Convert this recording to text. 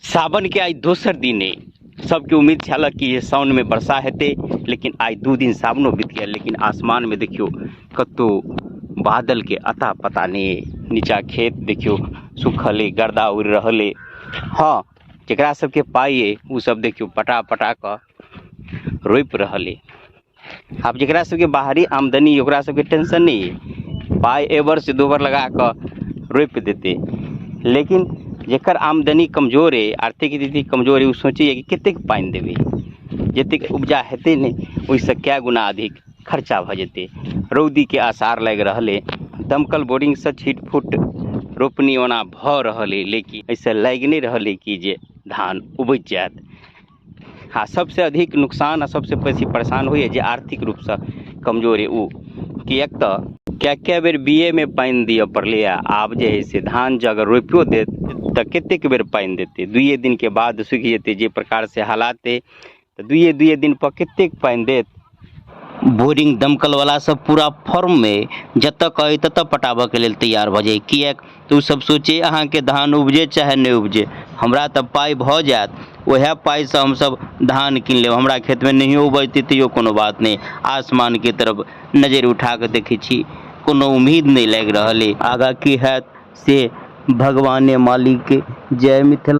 सावनके आइ दोसर दिन अइ। सबके उम्मीद छल कि जे साउनमे वर्षा हेतै, लेकिन आइ 2 दिन सावनो बीत गेल, लेकिन आसमानमे देखियौ कतहु बादलके अता पता नहि अइ। नीचा खेत देखियौ सुखल अइ, गर्दा उड़ि रहल अइ। हँ, जकरा सबके पाइ अइ ओ सब देखियौ पटा पटा कऽ रोपि रहल अइ। आब जकरा सबके बाहरी आमदनी अइ ओकरा सबके टेंशन नहि अइ, पाइ एहि से दू बेर लगा कऽ रोपि देतै। लेकिन जकर आमदनी कमजोर अइ, आर्थिक स्थिति कमजोर अइ, ओ सोचैए कि कतेक पानि देबै, जतेक उपजा हेतै नहि ओहिसँ कए गुना अधिक खर्चा भऽ जेतै। रौदीके आसार लागि रहल अइ। दमकल बोरिंगसँ छिट फुट रोपनी ओना भऽ रहल अइ, लेकिन एहिसँ लागि नहि रहल अइ कि जे धान उपजि जायत। आ सबसँ अधिक नुकसान आ सबसँ बेसी परेशान होइए जे आर्थिक रूपसँ कमजोर अइ ओ, किएक तऽ कए कए बेर बीएमे पानि दिअ पड़लैए। आब जे हइ से धान जे अगर रोपियो देत तऽ कतेक बेर पानि देतै, 2 दिनके बाद सुखि जेतै। जे प्रकारसँ हालात अइ तऽ 2 दिनपर कतेक पानि देत। बोरिंग दमकलवला सब पूरा फॉर्ममे जतऽ कहै ततऽ पटाबऽके लेल तैयार भऽ जाइ, किएक तऽ ओ सब सोचै अहाँके धान उपजे चाहे नहि उपजे, हमरा तऽ पाइ भऽ जायत, वएह पाइसँ हमसब धान कीन लेब, हमरा खेतमे नहियो उपजतै तैयो कोनो बात नहि। आसमानके तरफ नजरि उठाकऽ देखै छी, कोनो उम्मीद नहि लागि रहल अइ। आगाँ की हैत से भगवाने मालिक। जय मिथिला।